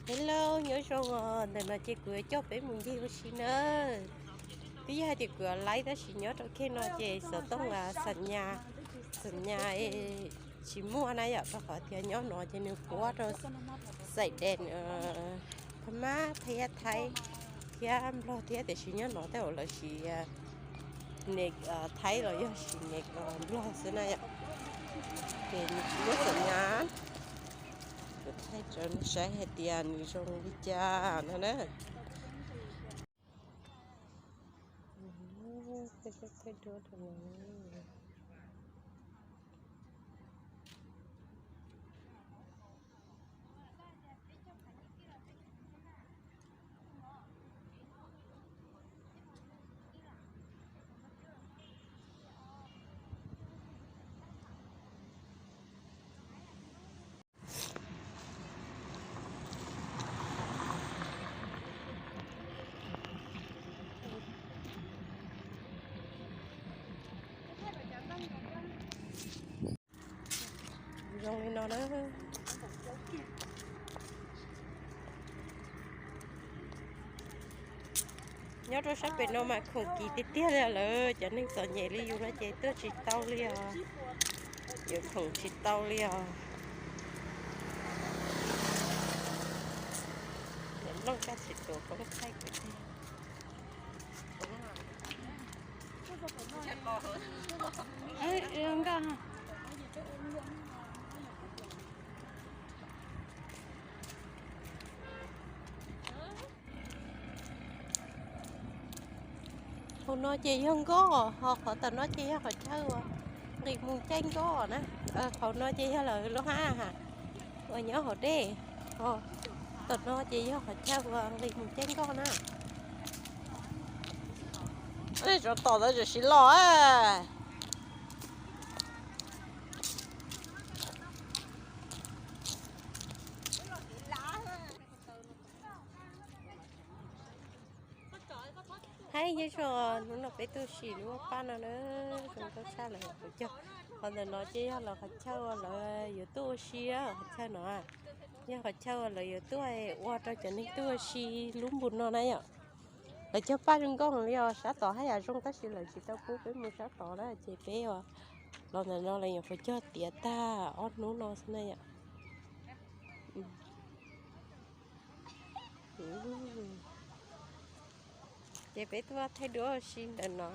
Hello, nyob zoo os, ntawm no ces kuv yuav coj peb mus ncig ua si na. Twb yog hais tias kuv laib tab sis nyob rau khej no ces xov tooj xam nyas, xam nyas tsis muaj na yom, rau qhov tias nyob no ces nws puab rau xaim dees Phab Mab, Phab Yaj, Thaib thiab Nplog thiab, tiam sis nyob no tej zaum lawv siv net Thaib los yog siv net Nplog xwb na yom. Ces nws tsis muaj xam nyas. Kuv thaij rau nej saib hais tias nws zoo li cas no na. Zoo li no na. Nyob rau sab pem no mas khoom kim tiag tiag li lawm, cov neeg txom nyem li yus no ces tuaj tsis tau li os. Yuav khoom tsis tau li os. Nplooj kaj tsis tuav poob thaij kuv tiag. Hauv no ces yog nkoj, ho qhov tom no ces yog qhov chaw uas nqis mus caij nkoj na. Hauv no ces yog lawv lub hab uas nyob hauv dej, ho tom no ces yog qhov chaw uas nqis mus caij nkoj na. Tsov tom ntawd tam sim los. Hais yog zoo, hnub no peb tuaj ua si lub pab no na, zoo nkauj tshaj lawm qhov cog. Qhov ntawm no ces yog lawv qhov chaw uas lawv yuav tuaj ua si, qhov chaw no yog qhov chaw uas lawv yuav tuaj ua rau cov neeg tuaj ua si lub npus no na yom. Lawv cog paj zoo nkauj li os, sab tod haj yam zoo tab sis lawv tsis tau pub peb mus sab tod na, ces peb los ntawm no lawv nyuam qhuav cog tiav tag ob hnub no xwb na yom. Ces peb tuaj thaij duab ua si ntawm no.